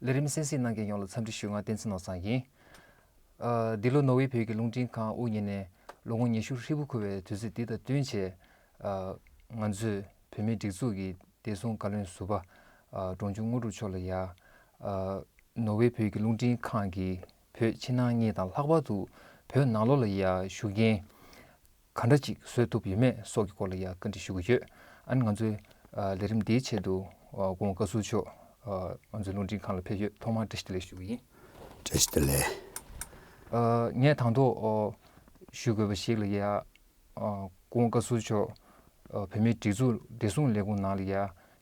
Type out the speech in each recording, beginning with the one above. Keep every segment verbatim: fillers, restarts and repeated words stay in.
ལས་རིམ་གསན་གཟིགས་གནང་མཁན་ཡོངས་ལ་འཚམས་འདྲི་ཞུ། ང་བསྟན་འཛིན་ནོར་བཟང་ཡིན། ཨ། འདི་ལོ་ནོར་ཝེ་བོད་ཀྱི་རླུང་འཕྲིན་ཁང་དབུ་བརྙེས་ནས་ལོ་ངོ་ཉི་ཤུ་ཧྲིལ་པོ་འཁོར་བའི་དུས་ཚོད་འདི་དང་བསྟུན་བྱས། ཨ། ང་ཚོས་བོད་མིའི་སྒྲིག་འཛུགས་ཀྱི་བདེ་སྲུང་བཀའ་བློན་ཟུར་པ། ཨ། འབྲོང་ཆུང་དངོས་གྲུབ་མཆོག་ལ་ཡ། ཨ། ནོར་ཝེ་བོད་ཀྱི་རླུང་འཕྲིན་ཁང་གིས་བོད་ཕྱི་ནང་གཉིས་དང་ལྷག་པར་དུ་བོད་ནང་ལོགས་ལ་ཡ་ཤུགས་རྐྱེན་ག་འདྲ་ཅིག་བཟོ་ཐུབ་ཡོད་མེད་སོགས་ཀྱི་སྐོར་ལ་ཡ་བཀའ་འདྲི་ཞུ་གི་ཡོད། ཨ་ནི་ང་ཚོའི་ཨ་ལས་རིམ་འདིའི་ཆེད་དུ་ཨ་སྐུ་ངོ་བཀའ་ཟུར་མཆོག་ཨ་ང་ཚོའི་རླུང་འཕྲིན་ཁང་ལ་ཕེབས་ཡོད། ཐོག་མར་བཀྲ་ཤིས་བདེ་ལེགས་ཞུ་གི་ཡིན། བཀྲ་ཤིས་བདེ་ལེགས། ཨ་ངས་དང་ཐོག་ཨ་ཞུ་དགོས་པ་ཞིག་ལ་ཡ། ཨ་སྐུ་ངོ་བཀའ་ཟུར་མཆོག་ཨ་བོད་མིའི་སྒྲིག་འཛུགས་བདེ་སྲུང་ལས་ཁུངས་ནང་ལ་ཡ་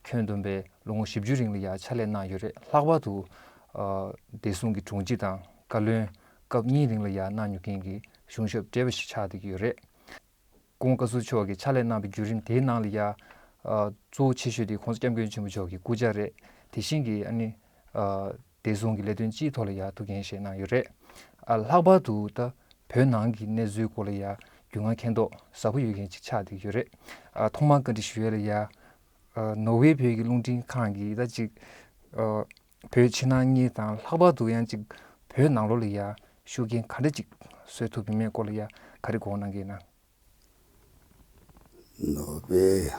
ཁྱོན་བསྡོམས་པའི་ལོ་ངོ་བཞི་བཅུ་རིང་ལ་ཡ་ཕྱག་ལས་གནང་ཡོད་རེད། ལྷག་པར་དུ་ཨ་བདེ་སྲུང་གི་དྲུང་ཆེ་དང་བཀའ་བློན་སྐབས་གཉིས་རིང་ལ་ཡ་གནང་མྱོང་མཁན་གྱི་གཞུང་ཞབས་བགྲེས་པ་ཞིག་ཆགས་བསྡད་ཀྱི་ཡོད་རེད། སྐུ་ངོ་བཀའ་ཟུར་མཆོག་གིས་ཕྱག་ལས་གནང་བའི་བརྒྱུད་རིམ་དེའི་ནང་ལ་ཡ། ཨ་གཙོ་བོ་ཆེ་ཤོས་དེ་༸གོང་ས་༸སྐྱབས་མགོན་ཆེན་པོ་མཆོག་གི་སྐུ་ཕྱྭ་རེད། དེ་བཞིན་གྱི་ཨ་ནི་ཨ་བདེ་སྲུང་གི་ལས་དོན་སྤྱིའི་ཐོག་ལ་ཡ་ཐུགས་འགན་བཞེས་གནང་ཡོད་རེད། ཨ་ལྷག་པར་དུ་ད་བོད་ནང་གི་གནས་ཚུལ་སྐོར་ལ་ཡ་རྒྱུས་མངའ་མཁྱེན་རྟོགས་ཟབ་པོ་ཡོད་མཁན་ཅིག་ཆགས་བསྡད་ཀྱི་ཡོད་རེད། ཨ་ཐོག་མར་བཀའ་འདྲི་ཞུ་ཡས་ལ་ཡ། ཨ་ནོར་ཝེ་བོད་ཀྱི་རླུང་འཕྲིན་ཁང་གིས་ད་ཅིག་ཨ་བོད་ཕྱི་ནང་གཉིས་དང་ལྷག་པར་དུ་ཡང་ཅིག་བོད་ནང་ལོགས་ལ་ཡ་ཤུགས་རྐྱེན་ག་འདྲ་ཅིག་བཟོ་ཐུབ་ཡོད་མེད་སྐོར་ལ་ཡ་ག་རེ་དགོངས་གནང་གི་ཡིན་ན། ནོར་ཝེ་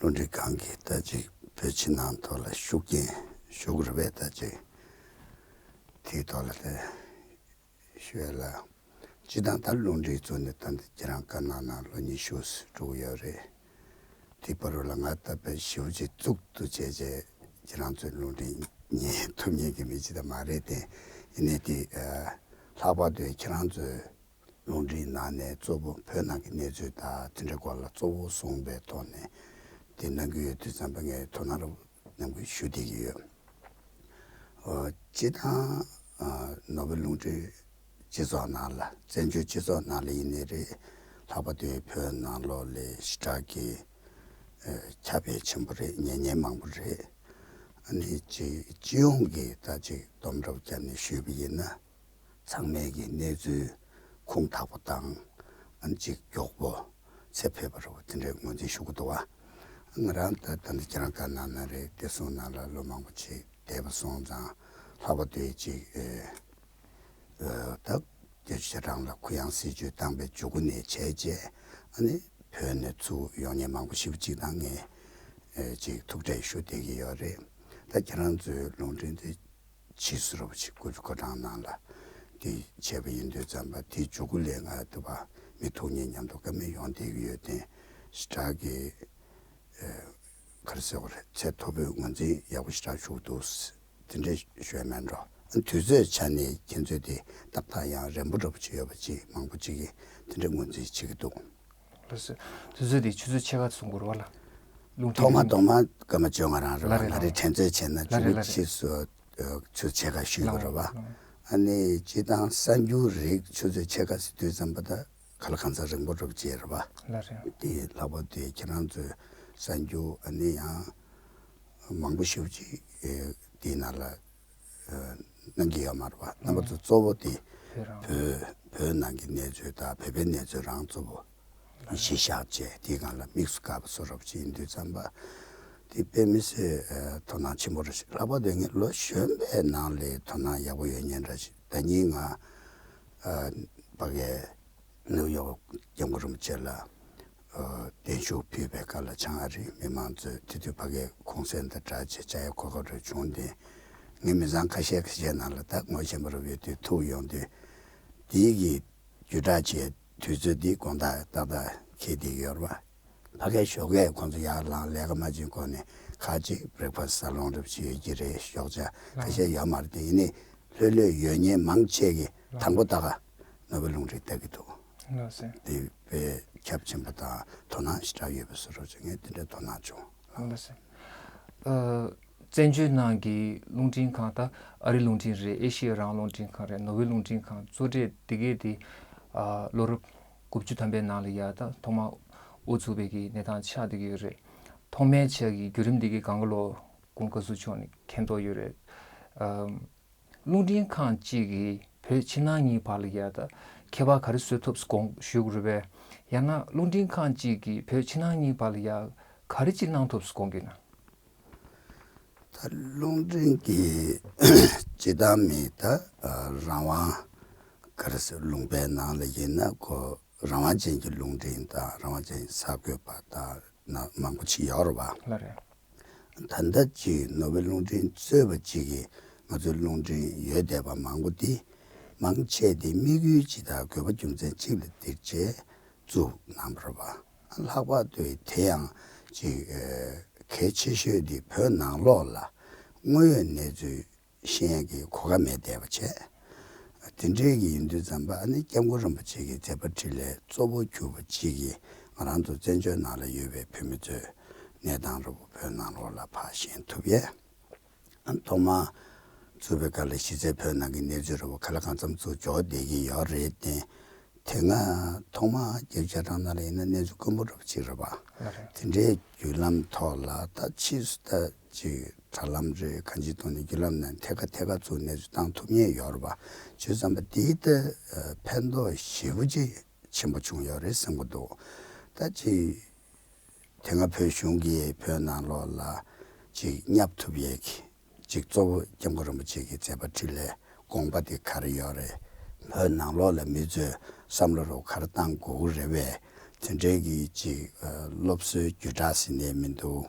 རླུང་འཕྲིན་ཁང་གིས་ད་ཅིག་བོད་ཕྱི་ནང་ཐོག་ལ་ཤུགས་རྐྱེན་ཞུགས་རེད་པས། ད་ཅིག་དེའི་ཐོག་ལ་དེ་ཞུ་ཡ་ལ། སྤྱིར་བཏང་ད་རླུང་འཕྲིན་བཙུགས་ནས་ད་ལྟ་ཁྱེད་རང་བཀའ་གནང་ནང་ལོ་ཉི་ཤུ་འགྲོ་གི་ཡོད་རེད། དེ་བར་དུ་ལ་ང་ད་དཔེ་ཞེ་པོ་ཅིག་གཙུག་ཏུ་བྱས་བྱས་ཁྱེད་རང་ཚོའི་རླུང་འཕྲིན་ཉན་ཐུབ་མཁན་གྱི་མི་ཅིག་ད་མ་རེད་དེ། ཡིན་ནའི་དེ་ཨ་ལྷག་པར་དུ་ཁྱེད་རང་ཚོའི་རླུང་འཕྲིན་ནང་ནས་གཙོ་བོ་བོད་ནང་གི་གནས་ཚུལ་དང་དེ་འདྲའི་སྐོར་ལ་གཙོ་བོ་བཟུང་བའི་ཐོག་ནས་དེ་གནང་གི་ཡོད་དུས་ཙམ་པ་ངས་དོ་སྣང་རབ་གནང་གི་ཞུ་བསྡད་ཀྱི་ཡོད། ཨོ་སྤྱིར་བཏང་ཨ་ནོར་ཝེ་རླུང་འཕྲིན་སྤྱི་ཚོགས་ནང་ལ་བཙན་བྱོལ་སྤྱི་ཚོགས་ནང་ལ་ཡིན་ནའི་རེད། ལྷག་པར་དུ་བོད་ནང་ལོགས་ལ་ཞེ་དྲག་གི་ཨ་ཁྱབ་སྤེལ་ཆེན་པོ་རེད། ཉན་མཁན་མང་པོ་རེད། ཨ་ནི་སྤྱི་སྤྱི་ཡོངས་ཀྱི་ད་ཅིག་སྡོམ་སྒྲུབ་བརྒྱབ་ནས་ཞུས་པ་ཡིན་ན། ཚང་མས་ཀྱི་གནས་ཚུལ་ཁུངས་དག་པོ་དང་ཨ་ནི་ཅིག་མགྱོགས་པོ་ཚད་ཕེབས་པ་རེད་པ། དེ་འདྲའི་ངོས་འཛིན་ཞུ་གི་འདུག་བ། ང་རང་ད་ད་ལྟ་ཁྱེད་རང་བཀའ་གནང་ནང་རེད། བདེ་སྲུང་ནང་ལ་ལོ་མང་པོ་ཅིག་བསྡད་པ་སོང་ཙང་ལྷག་པར་དུ་ཅིག་ཨེ་ཨེ་ད་སྐྱབས་རྗེ་རང་ལ་གུ་ཡངས་སྲིད་བྱུས་བཏང་པའི་མཇུག་གུ་ནས་བྱས་རྗེས་ཨ་ནི་བོད་ནས་ཚུར་ཡོང་མཁན་མང་པོ་ཞེ་པོ་ཅིག་དང་ངས་ཨེ་ཅིག་ཐུག་འཕྲད་ཞུ་བསྡད་ཀྱི་ཡོད་རེད། ད་ཁྱེད་རང་ཚོའི་རླུང་འཕྲིན་དེ་ཕྱིས་སུ་རུ་ཅིག་སྐུ་ཕྲེང་ནང་ལ་དེ་བྱས་པ་ཡིན་དུས་ཙམ་པ་དེའི་མཇུག་གུ་ལས་ང་དུ་བ་མི་ཐུག་ཉིན་མཉམ་དུ་བཀའ་མོལ་ཡོང་བསྡད་ཀྱི་ཡོད་དེ། ཞེ་དྲག་གི་ཨེ་ག་རེ་ཟེར་བ་རེད། ཚད་མཐོ་པོའི་ངོས་འཛིན་ཡག་པོ་ཞེ་དྲག་ཞུ་གི་འདུག་དེ་འདྲའི་ཞུ་ཡ་མེད་འགྲོ། དུས་ཚོད་ཆ་ནས་ཁྱེད་ཚོས་དེ་ཏག་ཏག་ཡང་རན་པོ་འདྲ་པོ་ཅིག་ཡོད་པ་ཅིག་མང་པོ་ཅིག་གིས་དེ་འདྲའི་ངོས་འཛིན་བྱེད་ཀྱི་འདུག་ལགས་སོ། དུས་ཚོད་དེ་ཆུ་ཚོད་ཕྱེད་ཀ་ཙམ་འགོར་བ་ལ། རླུང་འཕྲིན་ཐོག་མ་ཐོག་མ་སྐར་མ་བཅོ་ལྔ་རང་རེད་བ། ལགས་རེད། ང་རེ་དྲན་ཚོད་བྱས་ན་ལགས་རེད། ཆུ་ལགས་རེད། ཕྱིས་སུ་ཨ་ཆུ་ཚོད་ཕྱེད་ཀ་ཞུས་པ་རེད་བ། ལགས་རེད། ཨ་ནི་སྤྱིར་བཏང་གསར་འགྱུར་རིགས་ཆུ་ཚོད་ཕྱེད་ཀ་ཟེར་དུས་ཙམ་པ་ད་ག་ལ་གང་ཚང་རིང་པོ་འདྲ་པོ་ཅིག་རེད་བ། ལགས་རེད། དེ་ལྷག་པར་དུ་ཁྱེད་རང་ཚོའི་གསར་འགྱུར་ཨ་ནི་ཡང་མང་པོ་ཞེ་པོ་ཅིག་ཨེ་དེའི་ནང་ལ་ཨ་གནང་གི་ཡོད་མ་རེད་བ། རྣམ་པ་ཚོ་གཙོ་བོ་དེ་བོད་རང་བོད་བོད་ནང་གི་གནས་ཚུལ་དང་བོད་པའི་གནས་ཚུལ་རང་གཙོ་བོ་གཞི་བཞག་བྱས་དེའི་སྒང་ལ་དམིགས་སུ་བཀར་བ་བཟོ་འདྲ་པོ་ཅིག་ཡིན་དུས་ཙམ་པ་དེ་དཔེ་མི་སྲིད་ཨ་དོ་སྣང་ཆེན་པོ་རེད། ལྷག་པར་དུ་ངས་ལོ་གཞོན་པའི་ནང་ལ་དོ་སྣང་ཡག་པོ་ཡོད་མཁན་འདྲ་ཞིག་ད་ནི་ང་ཨ་ཕ་གིའི་ནིའུ་ཡོག་སྐྱབས་མགོན་རིན་པོ་ཆེ་ལ་ཨ་བརྟན་བཞུགས་ཕུལ་བའི་སྐབས་ལ་ཆང་ཨ་རིའི་མི་མང་ཚོས་དེ་དུས་ཕ་གིའི་གུང་སེང་དང་སྦྲགས་བྱས་བཅར་ཡ་གོ་སྐབས་རེ་བྱུང་སྟེ། ངའི་མི་ཚང་ཁ་ཤས་ཁ་ཤས་ནང་ལ་ད་ངོ་ཤེས་པ་རུ་ཡོད་དུས་ཐུག་ཡོང་དུས་དེའི་གི་བརྒྱུད་བསྒྲགས་བྱས་དུས་ཚོད་འདི་དགོང་དག་ཏག་ཏག་འཁེལ་བསྡད་ཡོད་རེད་བ། ཕ་གིའི་ཞོགས་ཀས་ཁོང་ཚོ་ཡར་ལངས་ལས་ཀ་མ་བྱེད་གོང་ནས་ཁ་ཅིག་བྷི་རེག་ཕ་སི་ཊི་ཟ་ལོང་འདྲ་པོ་ཅིག་ཡོད་ཀྱི་རེད། ཞོགས་ཇ་ཁ་ཤས་ཡོད་མ་རེད་དེ། ཡིན་ནའི་ལྷོད་ལྷོད་ཡོད་མཁན་མང་ཆེ་གིས་དང་པོ་ད་ག་ནོར་བུ་རླུང་འཕྲིན་ལྟ་གི་འདུག་ལགས་སེ། དེ་དཔེ་ཁྱབ་ཆེན་པོ་དང་དོ་སྣང་ཞེ་དྲག་ཡོད་པའི་བཟོ་འདྲ་ཅིག་ངས་དེ་འདྲའི་དོ་སྣང་བྱུང་། ལགས་སེ། ཨ་བཙན་བྱོལ་ནང་གི་རླུང་འཕྲིན་ཁང་ད་ཨ་རི་རླུང་འཕྲིན་རེད། ཨེ་ཤི་ཡ་རང་དབང་རླུང་འཕྲིན་ཁང་རེད། ནོར་ཝེ་རླུང་འཕྲིན་ཁང་གཙོ་གྲས་དེ་གའི་དེ་ཨ་ལོ་རབས་དགུ་བཅུ་ཐམ་པའི་ནང་ལ་ཡ་ད་ཐོག་མ་དབུ་ཚུགས་པའི་གི་གནས་སྟངས་ཆགས་བསྡད་ཀྱི་ཡོད་རེད། ཐོག་མའི་ཆ་གི་བརྒྱུད་རིམ་འདི་གའི་སྒང་ག་ལོ་སྐུ་ངོ་བཀའ་ཟུར་མཆོག་ནས་མཁྱེན་རྟོགས་ཡོད་རེད། ཨམ། རླུང་འཕྲིན་ཁང་གཅིག་གིས་བོད་ཕྱི་ནང་གཉིས་བར་ལ་ཡ་ད་ཁྱད་པར་ག་རེ་བཟོ་ཐུབ་དགོངས་ཞུ་དགོས་རེད་པས། ཡང་ན་རླུང་འཕྲིན་ཁང་གཅིག་གིས་བོད་ཕྱི་ནང་གཉིས་བར་ལ་ཡ་ག་རེ་ཅིག་གནང་ཐུབ་དགོངས་ཀྱི་ན། ད་ རླུང་འཕྲིན་གྱི་སྤྱི་བཏང་མི་ད་རང་དབང་ག་རེ་ཟེར་ལུང་པའི་ནང་ལ་ཡིན་ན་ཁོ་རང་དབང་ཅན་གྱི་རླུང་འཕྲིན་དང་རང་དབང་ཅན་གྱི་གསར་འགོད་པ་དང་ན་མང་པོ་ཅིག་ཡོད་རེད་བ། ལགས་རེད། ད་ལྟ་ཅིག་ནོར་ཝེ་རླུང་འཕྲིན་གཙོས་པ་ཅིག་གིས་ང་ཚོའི་རླུང་འཕྲིན་ཡོད་བསྡད་པ་མང་པོ་དེ་མང་ཆེ་དེ་དམིགས་ཡུལ་ཅིག་དང་དགོས་པ་རྒྱུ་མཚན་ཅིག་ལ་བསྡིར་བྱས་བཙུགས་གནང་བ་རེད་བ། ལྷག་པར་དུ་དེ་ཡང་ཅིག་ཨ་གལ་ཆེ་ཤོས་དེ་བོད་ནང་ལོགས་ལ་དངོས་ཡོད་གནས་ཚུལ་ཤེས་ཡས་ཀྱི་གོ་སྐབས་མེད་བསྡད་པ་བྱས། དེ་འདྲའི་གི་ཡིན་དུས་ཙམ་པ་ཨ་ནི་སྐྱབས་མགོན་རིན་པོ་ཆེ་གི་མཛད་པ་འཕྲིན་ལས་གཙོ་བོ་གྱུར་པ་ཅིག་གིས་ང་རང་ཚོ་བཙན་བྱོལ་ནང་ལ་ཡོད་པའི་བོད་མི་ཚོའི་གནས་སྟངས་རེ་བོ་བོད་ནང་ལོགས་ལ་ཕར་ཤེས་ཐུབ་ཡས། ཨ་ཐོག་མར་བཙུགས་པའི་སྐབས་ལ་གཞི་རྩའི་བོད་ནང་གི་གནས་ཚུལ་རེ་བོ་ག་ལ་གང་འཚམ་ཚུགས་འཇོག་བསྡད་ཀྱི་ཡོད་རེད་དེ། དེ་སྔ་ཐོག་མར་རྒྱལ་བ་རྒྱལ་ཁྲིམས་ནང་ལ་ཡིན་ན་གནས་ཚུལ་དཀོན་པོ་འདྲ་པོ་ཅིག་རེད་པ། ལགས་རེད། དེ་འདྲའི་བརྒྱུད་ལམ་ཐོག་ལ་ད་ཕྱིས་སུ་ད་ཅིག་དྲ་ལམ་རེད་གང་ཅིའི་ཐོག་ནས་བརྒྱུད་ལམ་ནང་ཐད་ཀ་ཐད་ཀ་ཚུར་གནས་ཚུལ་བཏང་ཐུབ་མཁན་ཡོད་རེད་པ། བྱས་ཙང་པ་དེའི་ད་ཕན་ཐོགས་ཞེ་པོ་ཅིག་ཆེན་པོ་བྱུང་ཡོད་རེད་བསམ་གྱི་འདུག་ད་ཅིག་དེ་སྔ་བོད་གཞུང་གིས་བོད་ནང་ལོགས་ལ་ཅིག་བསྙབ་ཐུབ་ཡས་ཀྱི་ཅིག་གཙོ་བོ་སྐྱབས་མགོན་རིན་པོ་ཆེ་གི་མཛད་པ་འཕྲིན་ལས་དགོངས་པ་དེ་ག་རེ་ཡོད་རེད། བོད་ནང་ལོགས་ལ་མི་ཚོས་བསམ་བློ་རོགས་ག་རེ་བཏང་དགོས་ཀྱི་རེད་པས། དེ་འདྲའི་གི་ཅིག་ཨ་སློབ་གསོའི་བརྒྱུད་བསྒྲགས་ཟེར་ནས་མི་འདུག་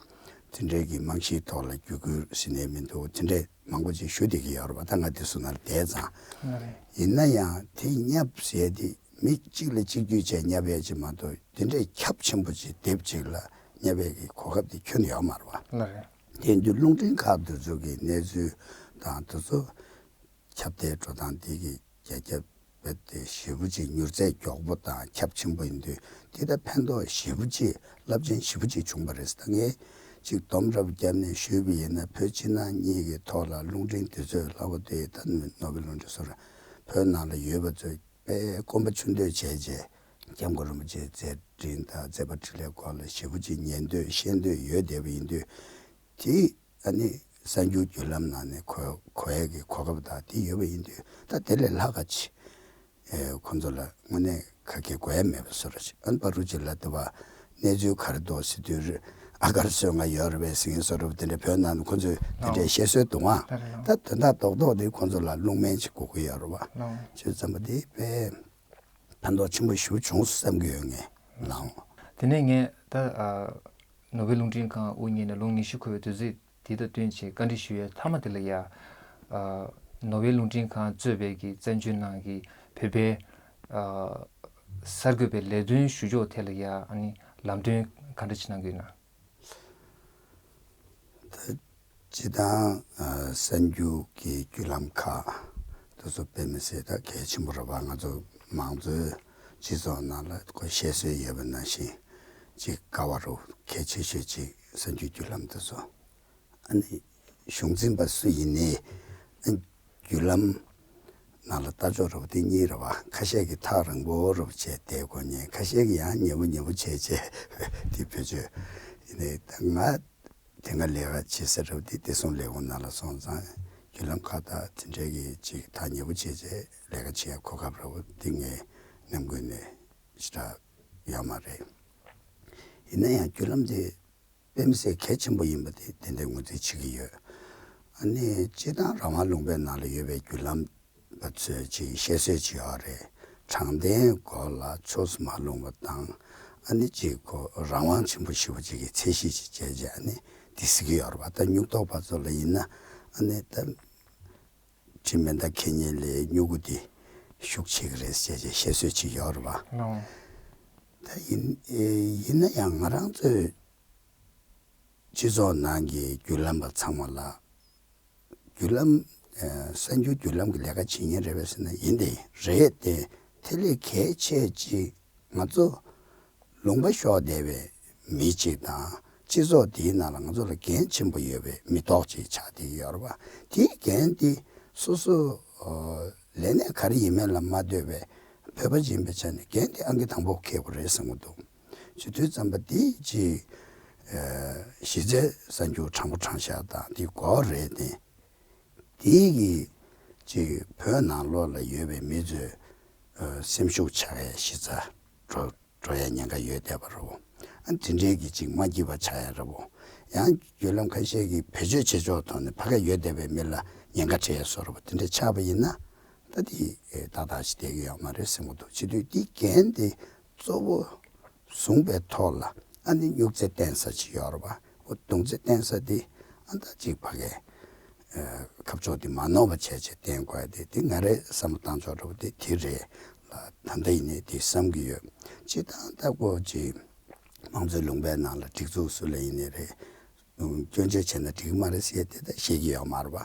དེ་འདྲའི་གི་རྨང་གཞིའི་ཐོག་ལ་བརྒྱུད་སྐུལ་ཟེར་ནས་མི་འདུག་དེ་འདྲའི་མང་པོ་ཅིག་ཞུ་བསྡད་ཀྱི་ཡོད་རེད་པ། ད་ང་དེ་ཚོ་ནང་ལ་བསྡད་ཙང་། ལགས་རེད། ཡིན་ན་ཡང་དེ་བསྙབ་ཟེར་དེ་མི་གཅིག་ལ་གཅིག་བརྒྱུད་བྱས་བསྙབ་ཡས་ཅིག་མ་གཏོགས་དེ་འདྲའི་ཁྱབ་ཆེན་པོ་ཅིག་དེབ་ཅིག་ལ་བསྙབ་ཡས་ཀྱི་གོ་སྐབས་དེ་ཁྱོན་ནས་ཡོད་མ་རེད་པ། ལགས་རེད། དེ་དུས་རླུང་འཕྲིན་ཁག་དེ་ཚོ་གི་གནས་ཚུལ་དང་དེ་ཚོ་ཁྱབ་གདལ་འགྲོ་སྟངས་དེ་གི་རྒྱ་ཁྱབ་རྦད་དེ་ཞེ་པོ་ཅིག་མྱུར་ཚད་མགྱོགས་པོ་དང་ཁྱབ་ཆེན་པོ་ཡིན་དུས་དེ་ལྟར་ཕན་ཐོགས་ཞེ་པོ་ཅིག་རླབས་ཆེན་ཞེ་པོ་ཅིག་བྱུང་བ་རེད། ད་ངས་ཅིག་སྡོམ་རབ་བརྒྱབ་ནས་ཞུས་པ་ཡིན་ན་བོད་ཕྱི་ནང་གཉིས་ཀྱི་ཐོག་ལ་རླུང་འཕྲིན་དུས་ཚོད་ལྷག་པ་དེ་ད་ནོར་ཝེ་རླུང་འཕྲིན་སོགས་བོད་ནང་ལ་ཡོད་པ་ཚོས་དཔེ་སྐོམ་པ་ཆུ་འདོད་བྱས་རྗེས་སྐྱབས་མགོན་རིན་པོ་ཆེའི་མཛད་འཕྲིན་དང་མཛད་པ་འཕྲིན་ལས་སྐོར་ལ་ཞེ་པོ་ཅིག་ཉན་འདོད་ཤེས་འདོད་ཡོད་བསྡད་པ་ཡིན་དུས། དེ་ཨ་ནི་གསར་འགྱུར་བརྒྱུད་ལམ་ནང་ནས་གོ་གོ་ཡས་ཀྱི་གོ་སྐབས་དང་དེ་ཡོད་པ་ཡིན་དུས་ད་དེ་ལས་ལྷག་ག་ཅི་ཨེ་ཁོང་ཚོ་ལ་དངོས་གནས་ག་གེ་དགོས་ཡ་མེད་པ་བཟོ་འདྲ་ཅིག་ཨ་ནི་པ་རུ་ཅིག་ལ་དེ་བ་གནས་ཚུལ་ག་རེ་འདུག་ཟེར་དུས་ཨ་གར་སོན་ང་ཡོད་རེད་པས་ཟེར་མཁན་བཟོ་འདྲ་པོ་དེ་འདྲ་བོད་ནང་ནས་ཁོང་ཚོས་དེ་འདྲའི་བཤད་སྲོལ་འདུག་ཨང་། ད་དོན་དག་རྡོག་རྡོག་དེ་ཁོང་ཚོ་ལ་བླུག་མིན་ཅིག་དགོས་ཀྱི་ཡོད་རེད་པ། བྱས་ཙང་པ་དེ་དཔེ་ཕན་ཐོགས་ཆེན་པོ་ཞེ་པོ་བྱུང་བསམ་གྱི་ཡོད་ངས་ལགས། དེ་ནས་ངས་ད་ཨ་ནོར་ཝེ་རླུང་འཕྲིན་ཁང་དབུ་བརྙེས་ནས་ལོ་ཉི་ཤུ་འཁོར་བའི་དུས་ཚིགས་དེ་དང་བསྟུན་བྱས་བཀའ་འདྲི་ཞུ་ཡའི་མཐའ་མ་དེ་ལ་ཡ། ཨ་ནོར་ཝེ་རླུང་འཕྲིན་ཁང་གཙོས་པའི་གི་བཙན་བྱོལ་ནང་གི་བོད་པའི་ཨ་གསར་འགོད་པའི་ལས་དོན་ཞུ་ཕྱོགས་ཐད་ལ་ཡ་ཨ་ནི་ལམ་སྟོན་ག་འདྲ་ཅིག་གནང་གི་ཡོད་ན། ད་སྤྱི་བཏང་ཨ་གསར་འགྱུར་གྱི་བརྒྱུད་ལམ་ཁག་དེ་ཚོ་དཔེ་མི་སྲིད་ད་གལ་ཆེན་པོ་རེད་པ། ང་ཚོ་མང་གཙོའི་སྤྱི་ཚོགས་ནང་ལ་ཁོ་བཤད་སྲོལ་ཡོད་པ་ནང་བཞིན་ཅིག་དཀའ་བ་རུ་གལ་ཆེ་ཤོས་ཅིག་གསར་འགྱུར་བརྒྱུད་ལམ་དེ་ཚོ། ཨ་ནི་གཞུང་འཛིན་པ་སུ་ཡིན་ནའི་ཨ་བརྒྱུད་ལམ་ནང་ལ་ལྟ་ཕྱོགས་རེ་བ་དེ་གཉིས་རེད་པ། ཁ་ཤས་ཀྱིས་ཐག་རིང་པོ་རེ་བ་བྱས་བསྡད་དགོས་མཁན། ཁ་ཤས་ཀྱིས་ཡང་ཉེ་པོ་ཉེ་པོ་བྱས་བྱས་དེ་བེད་སྤྱོད་ཡིན་ནའི་ད་ང་དེ་སྔ་ལས་ཀ་བྱེད་ས་རེ་བ་དེ་བདེ་སྲུང་ལས་ཁུངས་ནང་ལ་སོང་ཙང་བརྒྱུད་ལམ་ཁག་དང་དེ་འདྲའི་གི་ཅིག་ཐག་ཉེ་པོ་བྱས་བྱས་ལས་ཀ་བྱེད་ཡ་གོ་སྐབས་རེ་བ་དེ་ངའི་ནམ་རྒྱུན་ནས་ཞེ་དྲག་ཡོད་མ་རེད། ཡིན་ན་ཡང་བརྒྱུད་ལམ་དེ་དཔེ་མི་སྲིད་གལ་ཆེན་པོ་ཡིན་པ་དེ་ཏན་ཏན་ངོས་འཛིན་བྱེད་ཀྱི་ཡོད། ཨ་ནི་སྤྱིར་བཏང་རང་དབང་ལུང་པའི་ནང་ལ་ཡོད་པའི་བརྒྱུད་ལམ་པ་ཚོས་ཅིག་བཤད་སྲོལ་ཅིག་ཡོད་རེད། དྲང་བདེན་སྐོར་ལ་ཕྱོགས་སུ་མ་ལྷུང་བ་དང་ཨ་ནི་ཅིག་ཁོ་རང་དབང་ཆེན་པོ་ཞེ་པོ་ཅིག་གི་ཚད་གཞི་ཅིག་བྱས་རྗེས་ཨ་ནི་དེ་ཟེར་གྱི་ཡོད་རེད་པ། ད་སྨྱུག་ཐོགས་པ་ཚོ་ལ་ཡིན་ན་ཨ་ནི་ད། དྲི་མེད་མདའ་འཁྱེར་མཁན་ལས་སྨྱུ་གུ་འདི་ཤུགས་ཆེ་གི་རེད་ཟེར་བྱས་བཤད་སྲོལ་ཅིག་ཡོད་རེད་པ། ལགས། ད་ཡིན་ཨེ་ཡིན་ན་ཡང་ང་རང་ཚོའི་སྤྱི་ཚོགས་ནང་གི་བརྒྱུད་ལམ་པ་ཚང་མ་ལ་བརྒྱུད་ལམ་ཨེ་གསར་འགྱུར་བརྒྱུད་ལམ་གྱི་ལས་ཀ་བྱེད་མཁན་རེད་པས་ཟེར་ན་ཡིན་ཏེ་རེད་དེ་དེ་ལས་གལ་ཆེ་ཅིག་ང་ཚོ་ལུང་པ་ཤོར་བསྡད་པའི་མི་གཅིག་དང་སྤྱི་ཚོགས་འདིའི་ནང་ལ་ང་ཚོ་ལ་འགན་ཆེན་པོ་ཡོད་པའི་མི་ཐོག་ཅིག་ཆགས་བསྡད་ཀྱི་ཡོད་རེད་པ། དེའི་འགན་དེ་སོ་སོ་ལས་གནས་ག་རེ་ཡིན་མིན་ལ་མ་ལྟོས་པའི་བོད་པ་ཡིན་པའི་ཆ་ནས་འགན་དེ་ཨང་ཀི་དང་པོ་འཁྱེར་དགོས་རེད་བསམ་གྱི་འདུག་བྱེད་དུས་ཙམ་པ་དེ་ཅིག་གཞི་རྩའི་གསར་འགྱུར་དྲང་པོ་དྲང་བཞག་དང་དེ་གོ་རེད་དེ། དེའི་གི་ཅིག་བོད་ནང་ལོགས་ལ་ཡོད་པའི་མི་ཚོའི་སེམས་ཤུགས་ཆག་ཡའི་གཞི་རྩ་འགྲོ་འགྲོ་ཡའི་ཉེན་ཁ་ཡོད་བསྡད་པ་རེད་བོ། ཨ་དེ་འདྲའི་གི་ཅིག་མ་སྐྱིད་པ་ཆགས་ཡ་རེད་བོ། ཡང་བརྒྱུད་ལམ་ཁ་ཤས་ཀྱིས་བེད་སྤྱོད་བྱེད་ཕྱོགས་ཐོག་ནས་ཕ་གིར་ཡོད་བསྡད་པའི་མི་ལ་ཉེན་ཁ་འཕྲད་བཟོ་འདྲ་པོ་དེ་འདྲ་ཆགས་པ་ཡིན་ན། ད་དེ་ཏག་ཏག་ཞིག་བསྡད་ཀྱི་ཡོད་མ་རེད་བསམ་གྱི་འདུག་བྱེད་དུས་དེ་འགན་དེ་གཙོ་བོ་བཟུང་པའི་ཐོག་ལ་ཨ་ནི་སྨྱུག་རྩེ་བསྟན་ས་ཅིག་ཡོད་རེད་པ། འོ་མདུང་རྩེ་བསྟན་ས་དེ་ཨ་ད་ཅིག་ཕ་གིའི་ཁ་ཕྱོགས་དེ་མ་ནོར་བ་བྱས་བྱས་བསྟན་དགོས་ཡ་དེ་དེ་ང་རའི་བསམ་བློ་བཏང་ཕྱོགས་འདྲ་པོ་དེ་དེ་རེད་ལ། ད་ལྟ་ཡིན་ནའི་དེ་བསམ་གྱི་ཡོད། སྤྱིར་བཏང་ལྟ་སྐོར་གྱི་དམངས་གཙོའི་ལུང་པའི་ནང་ལ་སྒྲིག་འཛུགས་སུ་ལ་ཡིན་ནའི་རེད། སྐྱོན་བརྗོད་བྱས་ན་འགྲིག་གི་མ་རེད་ཟེར་ཡ་དེ་ད་བཤད་ཀྱི་ཡོད་མ་རེད་པ།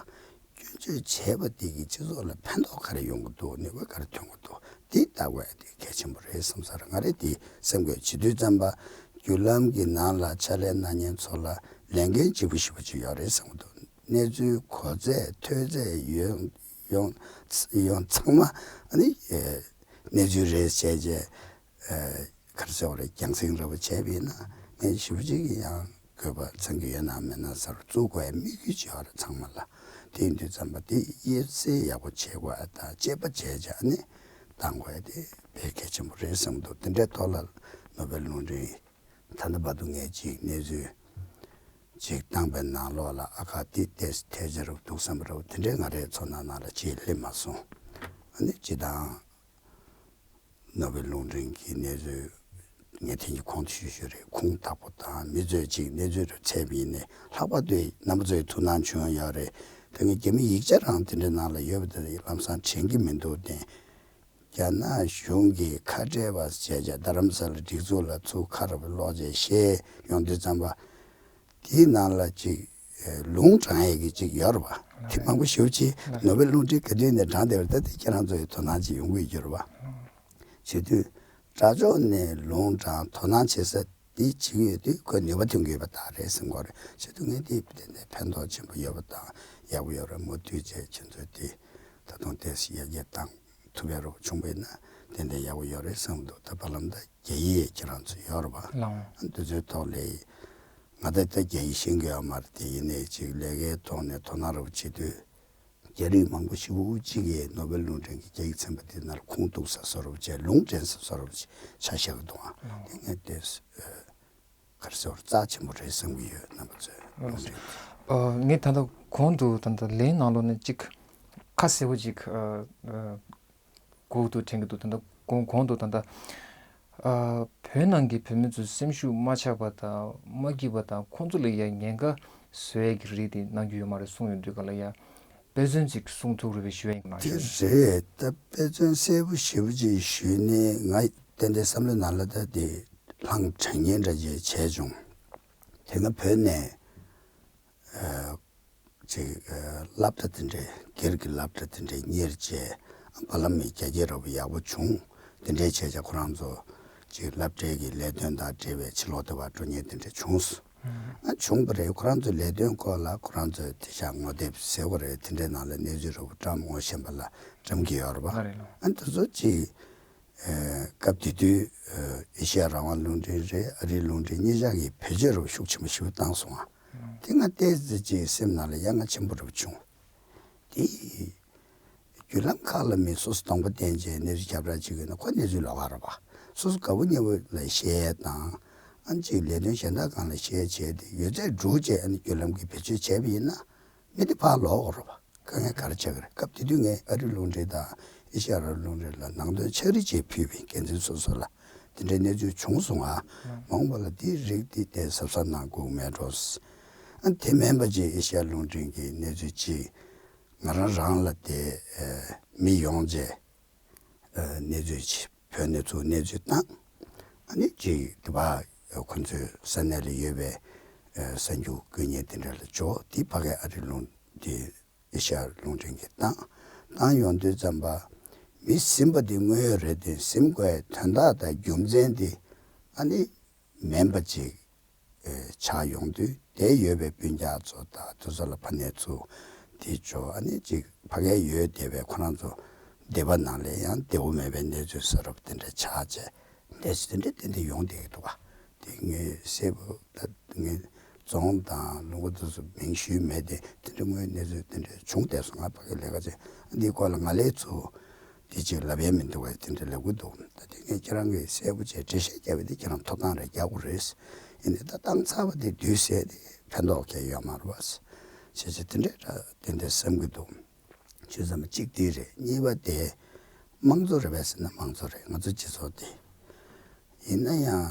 སྐྱོན་བརྗོད་བྱས་པ་དེ་གིས་སྤྱི་ཚོགས་ལ་ཕན་ཐོགས་ག་རེ་ཡོང་གི་འདུག་ནུས་པ་ག་རེ་ཐོན་གི་འདུག་འདི་ལྟ་དགོས་ཡ་དེ་གལ་ཆེན་པོ་རེད་བསམ་ས་རེད། ང་རེ་དེ་སེམས་འགུལ་བྱེད་དུས་ཙམ་པ་བརྒྱུད་ལམ་གྱི་ནང་ལ་ཕྱག་ལས་གནང་མཁན་ཚོ་ལ་ལས་འགན་ལྗིད་པོ་ཞེ་པོ་ཅིག་ཡོད་རེད་བསམ་གི་འདུག་གནས་ཚུལ་གོ་ཚད་ཐོས་ཚད་ཡོང་ཡོང་ཡོང་ཚང་མ་ཨ་ནི་གནས་ཚུལ་རེད་བྱས་བྱས། ག་རེ་ཟེར་བ་རེད། རྒྱང་སྲིང་འདྲ་པོ་བྱས་པ་ཡིན་ན་ངས་ཞེ་པོ་ཅིག་གི་ཡང་དགོས་པ་མཚོན་གྱི་ཡོད་ན་མེད་ན་ཟེར་བཙུགས་དགོས་ཡ་དམིགས་ཡུལ་ཅིག་ཡོད་རེད་ཚང་མ་ལ། དེ་ཡིན་དུས་ཙམ་པ་དེ་དབྱེ་གསེས་ཡག་པོ་བྱེད་དགོས་ཡ་དང་དཔྱད་པ་བྱས་བྱས་ནས་བཏང་དགོས་ཡ་དེ་དཔེ་གལ་ཆེན་པོ་རེད་བསམ་འདུག་དེ་འདྲའི་ཐོག་ལ་ནོ་བེལ་རླུང་འཕྲིན་ད་ལྟ་བར་དུ་ངས་ཅིག་གནས་ཚུལ་ཅིག་བཏང་པའི་ནང་ལོགས་ལ་ཨ་ཁ་དེ་ཏོག་ཙམ་ཐལ་ཆ་རུ་འདུག་བསམ་པ་རུ་དེ་འདྲའི་ང་རའི་ཚོར་སྣང་ནང་ལ་ཅིག་སླེབས་མ་སོང་། ཨ་ནི་སྤྱིར་བཏང་ནོ་བེལ་རླུང་འཕྲིན་གྱི་གནས་ཚུལ་ངས་དེང་གི་གོང་དུ་ཞུས་ཞུས་རེད། ཁུངས་དག་པོ་དང་མི་ཚོས་ཅིག་གནས་ཚུལ་རུ་བཙལ་བ་ཡིན་ནའི་ལྷག་པར་དུ་རྣམ་པ་ཚོའི་ཐུགས་སྣང་བྱུང་ཡོད་རེད། ད་ངས་རྒྱ་མི་ཡིག་ཆ་རང་དེ་འདྲའི་ནང་ལ་ཡོད་པ་དེ་ལམ་སང་དྲན་གྱི་མི་འདུག་སྟེ། རྒྱ་ནག་གཞུང་གི་ཁ་བྲལ་བ་བྱས་བྱས་རྡ་རམ་ས་ལ་སྒྲིག་འཛུགས་ལ་ཚུར་ཁ་རུ་སློག་བྱས་བཤད་ཡོང་དུས་ཙམ་པ། དེའི་ནང་ལ་ཅིག་ལུང་དྲངས་ཡས་ཀྱི་ཅིག་ཡོད་རེད་པ། དེ་མང་པོ་ཞེ་པོ་ཅིག་ནོ་བེལ་རླུང་འཕྲིན་ག་དུས་ནས་དྲངས་བསྡད་པ་རེད། ད་དེ་ཁྱེད་རང་ཚོ་ཡི་དོ་སྣང་ཅིག་ཡོང་གི་ཡོད་རེད་པ། བྱེད་དུས་དྲ་ཕྱོགས་ནས་ལུང་དྲངས་དོ་སྣང་བྱེད་ས་དེ་བྱེད་ཀྱི་ཡོད་དུས་ཁོས་ནུས་པ་ཐོན་གྱི་ཡོད་པ་དག་རེད་བསམ་གྱི་ཡོད་རེད། བྱེད་དུས་ངས་དེ་དེ་འདྲའི་ཕན་ཐོགས་ཆེན་པོ་ཡོད་པ་དང་ཡག་པོ་ཡོད་རེད་མོ། དུས་བྱས་ཁྱེད་ཚོས་དེ་ད་དུང་ཏོག་ཙམ་ཡར་རྒྱས་བཏང་ཐུབ་ཡ་རོགས་བྱུང་བས་ན་ཏན་ཏན་ཡག་པོ་ཡོད་རེད་བསམ་འདུག་ད་བར་ལམ་ད་རྒྱ་ཡིག་ཁྱེད་རང་ཚོ་ཡོད་རེད་པ། ལགས། འདི་ཚོའི་ཐོག་ལས་ང་ད་ལྟ་རྒྱ་ཡིག་ཤེས་ཀྱི་ཡོད་མ་རེད། དེ་ཡིན་ནའི་ཅིག་ལས་ཀའི་ཐོག་ནས་དོ་སྣང་རོགས་བྱེད་དུས་རྒྱ་རིགས་མང་པོ་ཞེ་པོ་གཅིག་གིས་ནོ་བེལ་རླུང་འཕྲིན་གྱི་རྒྱ་ཡིག་ཚན་པ་དེ་ནང་ལ་ཁུངས་གཏུགས་ས་བཟོ་འདྲ་བྱས་ལུང་འདྲེན་ས་བཟོ་འདྲ་ཆ་བཞག་གི་འདུག་ཨ། ལགས། དེ་ངས་དེ་ག་རེ་ཟེར་རྩ་ཆེན་པོ་རེད་བསམ་གྱི་ཡོད་རྣམ་པ་ཚོས་ལུང་འདྲེན། ཨ། ངས་ད་ལྟ་གོང་དུ་ད་ལྟ་ལན་ནང་ལོགས་ནས་གཅིག་ཁ་གསལ་པོ་ཅིག་ཨ། ཨ། གོ་གི་འདུག་དྲན་གྱི་འདུག་ད་ལྟ་གོང་གོང་དུ་ད་ལྟ་ཨ། བོད་ནང་གི་བོད་མི་ཚོ་སེམས་ཤུགས་མ་ཆག་པ་དང་མ་སྐྱིད་པ་དང་ཁོང་ཚོ་ལ་ཡ་ཉེན་ཁ་བཟོ་ཡས་ཀྱི་རིགས་དེ་གནང་རྒྱུ་ཡོད་མ་རེད་གསུངས་ཡོང་དུས་ག་ལ་ཡ་དཔེ་མཚོན་ཅིག་གསུང་ཐུབ་རེད་པས་ཞུ་ཡ་ཡིན། དེ་རེད། ད་དཔེ་མཚོན་གསལ་པོ་ཞེ་པོ་ཅིག་ཞུས་ནས་ང་ཏན་ཏན་བསམ་བློའི་ནང་ལ་ད་དེ་ལྷང་དྲན་མཁན་འདྲ་ཅིག་བྱས་བྱུང་། དེ་སྔ་བོད་ནས་ཨ། ཅིག་ཨ། སློབ་གྲྭ་དེ་འདྲའི་སྒེར་གྱི་སློབ་གྲྭ་དེ་འདྲའི་གཉེར་བྱས་བར་ལམ་མི་རྒྱ་སྐྱེད་རོགས་པ་ཡག་པོ་བྱུང་། དེ་འདྲའི་བྱས་བྱས་ཁོ་རང་ཚོ་ཅིག་སློབ་གྲྭའི་གི་ལས་དོན་དང་འབྲེལ་བའི་ཕྱི་ལོགས་དེ་བར་འགྲོ་མཁན་དེ་འདྲ་བྱུང་སོང་། ཨ། བྱུང་བ་རེད། ཁོ་རང་ཚོའི་ལས་དོན་སྐོར་ལ་ཁོ་རང་ཚོས་དེ་ཤག་ངོ་དེབ་ཟེར་བ་རེད། དེ་འདྲའི་ནང་ལ་གནས་ཚུལ་རོགས་པ་བཀྲམ་འོང་བཞིན་པ་ལ་བཀྲམ་གྱི་ཡོད་རེད་པ། ལགས་རེད་ལགས། ཨ། དེ་ཚོ་ཅིག་ཨེ། སྐབས་དེ་དུས་ཨེ། ཨེ་ཤེ་ཡ་རང་དབང་རླུང་འཕྲིན་རེད། ཨ་རིའི་རླུང་འཕྲིན་གཉིས་ཆ་གིས་བེད་སྤྱོད་རོགས་ཤུགས་ཆེན་པོ་ཞིག་བཏང་སོང་ང་། དེ་ང་ཏོག་ཙམ་ཅིག་སེམས་ནང་ལ་ཡ་ང་ཆེན་པོ་རུ་བྱུང་། དེ་བརྒྱུད་ལམ་ཁག་ལ་མི་སོ་སོ་གདོང་པ་བསྟན་བྱས་གནས་ཚུལ་ཁྱབ་བསྒྲགས་བྱེད་དགོས་ན་ཁོ་གནས་ཚུལ་ལོགས་ཀ་རེད་པ། སོ་སོ་དགའ་པོ་ཉེ་པོ་ལ་བཤད་དང་། ཨ་ནི་ཅིག་ལས་དོན་གཞན་དག་སྒང་ལ་བཤད་བྱས་ཏེ་ཡོད་ཚད་སྒྲུག་བྱས་ཨ་ནི་བརྒྱུད་ལམ་གྱིས་བེད་སྤྱོད་བྱས་པ་ཡིན་ན། མི་དེ་ཕར་ལོག་དགོས་རེད་པ། དཀའ་ངལ་ག་རེ་ཆགས་ཀྱི་རེད། སྐབས་དེ་དུས་ངས་ཨ་རིའི་རླུང་འཕྲིན་དང་ཨེ་ཤེ་ཡ་རང་དབང་རླུང་འཕྲིན་ལ་ནང་དོན་ཕྱག་བྲིས་བྱས་ཕུལ་བའི་འགན་འཛིན་སོ་སོ་ལ་དེ་འདྲའི་གནས་ཚུལ་བྱུང་སོང་ང་། མ་འོངས་པ་ལ་དེའི་རིགས་དེ་དེ་གཟབ་གཟབ་གནང་དགོས་མེད་འགྲོ། ཨ། དེ་མིན་པ་ཅིག་ཨེ་ཤེ་ཡ་རླུང་འཕྲིན་གྱི་གནས་ཚུལ་ཅིག་ང་རང་རང་ལ་དེ་ཨེ། མི་ཡོང་བྱས་ཨེ། གནས་ཚུལ་ཅིག་བོད་ནས་ཚུར་གནས་ཚུལ་བཏང་། ཨ་ནི་ཅིག་དེ་བ་ཁོ་ཚོའི་ས་གནས་ལ་ཡོད་པའི་ཨེ། གསར་འགྱུར་བཀོད་མཁན་དེ་འདྲ་ལ་འབྱོར། དེ་ཕ་གིའི་ཨ་རིའི་རླུང་དེ་ཨེ་ཤེ་ཡ་རླུང་འཕྲིན་གྱིས་བཏང་། བཏང་ཡོང་དུས་ཙམ་པ་མི་ཟིན་པ་དེ་དངོས་ཡོད་རེད་དེ་ཟིན་དགོས་དོན་དག་དང་རྒྱུ་མཚན་དེ་ཨ་ནི་མིན་པ་ཅིག་ཨེ། ཆགས་ཡོང་དུས་དེ་ཡོད་པའི་སྤུན་ཀྱག་ཚོ་དང་དེ་ཚོ་ལ་ཕ་ནས་ཚུར་དེ་འབྱོར། ཨ་ནི་ཅིག་ཕ་གིར་ཡོད་བསྡད་པའི་ཁོ་རང་ཚོ་སྡེ་པ་ནང་ལ་ཡང་བདེ་པོ་མེད་པའི་གནས་ཚུལ་ས་རབ་དེ་འདྲ་ཆགས་བྱས། འདས་ཟིན་དེ་འདྲ་ཏན་ཏན་ཡོང་བསྡད་ཀྱི་འདུག་ག་དེ་ངས་གསལ་པོ་ད་ངས་རྫོང་དང་ལུང་པ་དེ་ཚོ་མིང་ཞུས་མེད་དེ་དེ་འདྲ་དངོས་གནས་ཚུལ་དེ་འདྲ་བྱུང་བསྡད་སོང་། ང་ཕ་གིར་ལས་ཀ་བྱས་འདིའི་སྐོར་ལ་ང་ལས་ཚུར་དེ་ཅིག་ལབ་ཡས་མི་འདུག་ག་དེ་འདྲ་ལབ་ཀྱི་འདུག་ད་དེ་ངས་ཁྱེད་རང་གིས་གསལ་པོ་བྱས་འགྲེལ་བཤད་བརྒྱབ་པ་དེ་ཁྱེད་རང་ཐོབ་ཐང་རེ་རྒྱག་དགོས་རེད། ཡིན་ནའི་ད་བཏང་ཚར་བ་དེ་དུས་ཟད་དེ་ ཕན་ཐོགས་ཁྱད་ཡོད་མ་རེད་བ། བྱས་ཙང་དེ་འདྲས་འདྲ་ཏན་ཏན་བསམ་གྱི་འདུག་ཆོས་ཚང་མ་གཅིག་དེ་རེད། གཉིས་པ་དེ་དམངས་གཙོ་རེད་པས་ཟེར་ན་དམངས་གཙོ་རེད། ང་ཚོ་སྤྱི་ཚོགས་དེ་ཡིན་ན་ཡང་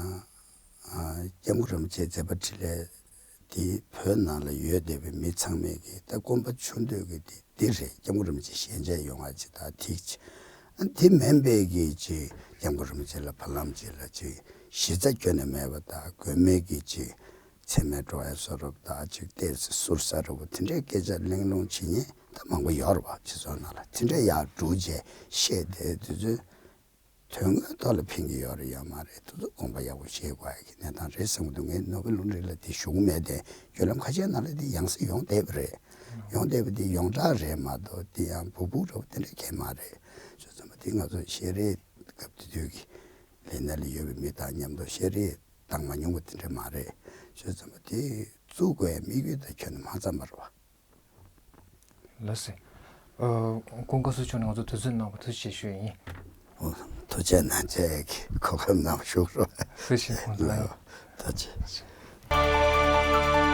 སྐྱབས་མགོན་རིན་པོ་ཆེའི་མཛད་པ་འཕྲིན་ལས་དེ་བོད་ནང་ལ་ཡོད་བསྡད་པའི་མི་ཚང་མས་ཀྱི་ད་དགོངས་པ་ཆོད་འདོད་ཀྱི་དེ་འདི་རེད། སྐྱབས་མགོན་རིན་པོ་ཆེ་ཞལ་མཇལ་ཡོང་བ་ཅིག་དང་ཐིག་ཅིག་དེ་མིན་པའི་གི་ཅིག་སྐྱབས་མགོན་རིན་པོ་ཆེ་ལ་བར་ལམ་ཅིག་ལ་ཅིག་གཞི་རྩ་ཁྱོན་ནས་མེད་པ་དང་དགོས་མེད་ཀྱི་ཅིག་མཚན་སྨད་སྤྲོ་བའི་བཟོ་འདྲ་དང་ཅིག་ཏོག་ཙམ་ཟུར་ཟ་འདྲ་པོ་དེ་འདྲའི་སྐད་ཆ་གླེང་སློང་བྱེད་མཁན་ད་མང་པོ་ཡོད་རེད་བ། སྤྱི་ཚོགས་ནང་ལ་དེ་འདྲའི་ཡར་སྒྲུག་བྱས་བཤད་བསྡད་དུས་ཚོད་དོན་དངོས་ཐོག་ལ་ཕན་གྱི་ཡོད་རེད་ཡོད་མ་རེད། དེ་ཚོ་དགོངས་པ་ཡག་པོ་བཞེས་དགོས་ཡ་གི་གནས་སྟངས་རེད་བསམ་གྱི་འདུག་ངས་ནོ་བེལ་རླུང་འཕྲིན་ལ་དེ་ཞུ་གི་མེད་དེ། བརྒྱུད་ལམ་ཁ་ཤས་ནང་ལ་དེ་ཡང་སེ་ཡོང་བསྡད་པ་རེད། ཡོང་བསྡད་པ་དེ་ཡོངས་གྲགས་རེད་མ་གཏོགས་དེ་ཡང་སྦུག་སྦུག་འདྲ་པོ་དེ་འདྲ་གང་ཡང་མ་རེད། བྱས་ཙང་དེ་ང་ཚོ་ཤེས་རིག་སྐབས་དེ་དུས་ཀྱི་ལས་སྣེ་ལ་ཡོད་པའི་མི་དང་མཉམ་དུ་ཤེས་རིག་བཏང་མ་མྱོང་བ་དེ་འདྲ་མ་རེད། བྱས་ཙང་དེ་བཙུགས་དགོས་ཡ་དམིགས་ཡུལ་དང་ཁྱོན་ནས་མ་འཚམས་པ་རེད་བ། ལགས་སེ། ཨ། སྐུ་ངོ་བཀའ་ཟུར་མཆོག་ནས་ང་ཚོ་དུས་ཚོད་གནང་བར་ཐུགས་རྗེ་ཆེ་ཞུ་ཡ་ཡིན། ཨོ། ཐུགས་རྗེ་གནང་། ཁྱེད་ཀྱིས་གོ་སྐབས་གནང་བ་ཞུ་རོགས། ཐུགས་རྗེ་ཆེ། ཐུགས་རྗེ་ཆེ།